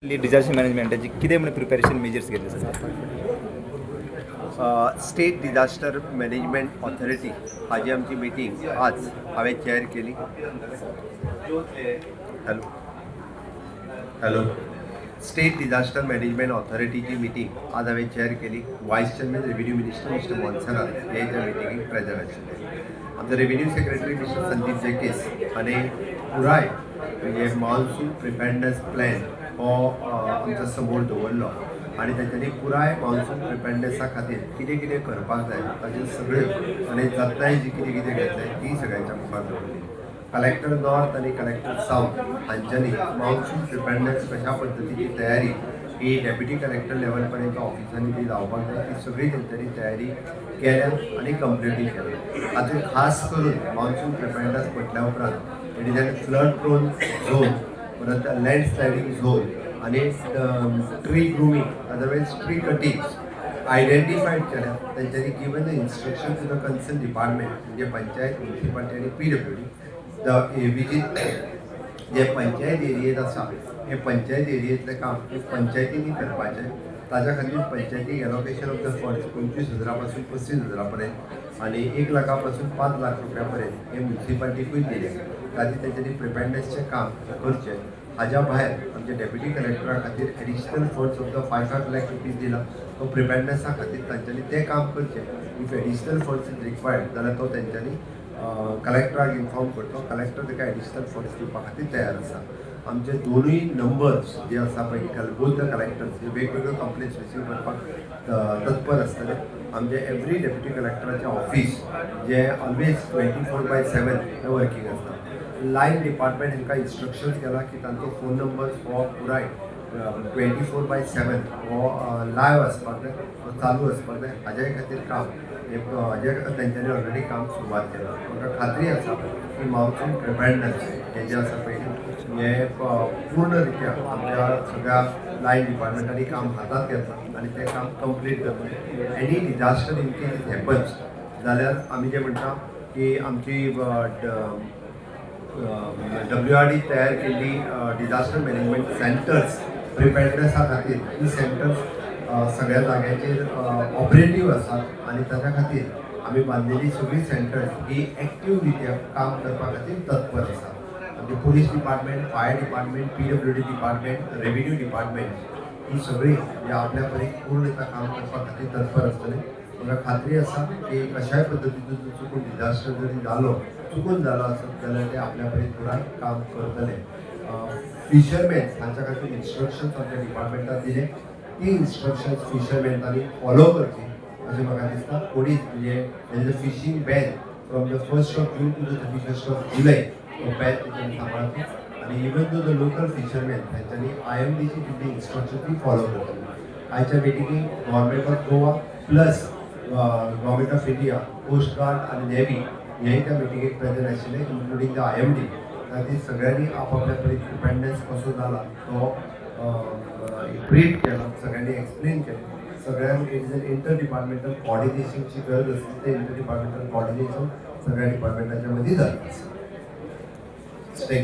Disaster मॅनेजमेंटाची कितें म्हण preparation measures घेतले sir? State disaster management authority हाजी आमची मिटींग आज हांवें चेअर केली. Hello, hello, state disaster management ऑथॉरिटीची मिटींग आज हांवें चेअर केली. Vice chairman, revenue minister mister Monserrate हे त्या मिटिंगेक प्रेजंट आशिल्ले. आमचो रेव्हेन्यू सेक्रेटरी मिस्टर संदीप जेकीस आनी पुराय म्हणजे मॉन्सून प्रिपेडनेस प्लॅन हो आमच्या समोर दवरलो आनी तेंच्यांनी पुराय मॉन्सून प्रिपेडनेसा खातीर कितें कितें करपाक जाय ताच्यो सगळ्यो आनी जतनाय जी कितें कितें घेतल्या ती सगळ्यांच्या मुखार दवरली. कलेक्टर नॉर्थ आनी कलेक्टर सावथ हांच्यांनी मॉन्सून प्रिपेडनेस कशा पद्दतीची तयारी ही डेप्युटी कलेक्टर लेवल पर्यंत ऑफिसांनी ती जावपाक जाय, ती सगळी तेंच्यांनी तयारी केल्या आनी कंप्लिटूय केल्या. हातूंत खास करून मॉन्सून प्रिपेडनेस म्हटल्या उपरांत it is an flood prone zone, परत लँड स्लायडींग झोन आनी tree grooming, otherwise tree cutting identified केल्या. तेंच्यांनी given the instruction to the concern department, म्हणजे पंचायत, म्युन्सिपालिटी आनी पीडब्ल्यूडी, the विजीत जे पंचायत एरियेत आसा, हे पंचायत एरियेंतलें काम हे पंचायतींनी करपाचें. ताज्या खातीर पंचायतीक एलोकेशन ऑफ the funds 25 हजारा पासून 35 हजारा पर्यंत आनी 1 लाखा पासून 5 लाख रुपया पर्यंत हे म्युन्सिपालिटीकूय दिले. ताजी तेंच्यांनी प्रिपेडनेसचें काम करचें. हाज्या भायर आमच्या डेप्युटी कलेक्टरा खातीर additional funds of the 5-5 lakh rupees दिला. तो प्रिपेडनेसा खातीर तांच्यांनी तें काम करचें. If additional funds is required जाल्यार तो तेंच्यांनी कलेक्टराक इन्फॉर्म करचो. कलेक्टर ताका एडिशनल फंड्स दिवपा खातीर तयार आसा. आमचे दोनूय नंबर्स जे आसा पळय, बोथ the collectors, हे वेगवेगळ्यो कंप्लेन्स रिसीव करपाक तत्पर आसतले. आमचे एवरी डेप्युटी कलेक्टराचें ऑफीस जे ऑलवेज 24/7 हे वर्कींग आसता. लायन डिपार्टमेंट हांकां इन्स्ट्रक्शन्स केला की तांचो फोन नंबर हो पुराय 24/7 हो लायव्ह आसपाक जाय, तो चालू आसपाक जाय. हाज्या खातीर काम हे हाजे तेंच्यांनी ऑलरेडी काम सुरवात केलां. म्हाका खात्री आसा की मॉन्सून प्रिपेडनेस हें जें आसा पळय, हें पूर्ण रित्या आमच्या सगळ्या लायन डिपार्टमेंटांनी काम हातांत घेतलां आनी तें काम कंप्लीट जातलें. Any disaster in case it happens जाल्यार आमी जें म्हणटा की आमची डब्ल्यूआरडी तयार केल्ली डिझास्टर मॅनेजमेंट सेंटर्स, प्रिपेडनेसा खातीर ही सेंटर्स सगळ्या जाग्यांचेर ऑपरेटीव आसात आनी ताच्या खातीर आमी बांदलेली सगळीं सेंटर्स ही एक्टीव रित्या काम करपा खातीर तत्पर आसा. आमचे police department, fire department, PWD department, revenue department ही सगळी म्हणजे आपल्या परीन पूर्णता काम करपा खातीर तत्पर आसतले. म्हाका खात्री आसा की कशाय पद्दतीचो जर चुकून डिझास्टर जरी जालो, चुकून जालो आसत जाल्यार ते आपल्या परीन पुराय काम करतले. फिशरमॅन हांच्या खातीर इन्स्ट्रक्शन्स आमच्या डिपार्टमेंटान दिले. ती इन्स्ट्रक्शन्स फिशरमॅनांनी फॉलो करची अशें म्हाका दिसता. कोणीच म्हणजे fishing ban from the 1st of June to the 31st of July, तो बॅन तेंच्यांनी सांबाळचो आनी even though the local fisherman तांच्यांनी आयएमडीची दिल्ली इन्स्ट्रक्शन ती फॉलो करतली. आयच्या मिटिंगेक Government of Goa plus Government of India, Coast Guard आनी नेव्ही हेय त्या मिटिंगेक प्रेजंट आशिल्ले, इन्क्लुडींग the IMD. खातीर सगळ्यांनी आपापल्या परीन प्रिपेडनेस कसो जाला तो ब्रीफ केला, सगळ्यांनी एक्सप्लेन केलें. सगळ्यांक it is an inter departmental कॉर्डिनेशनची गरज आसली, ते इंटर डिपार्टमेंटल कॉर्डिनेशन सगळ्या डिपार्टमेंटाच्या मदीं जालें आसा. Thank you.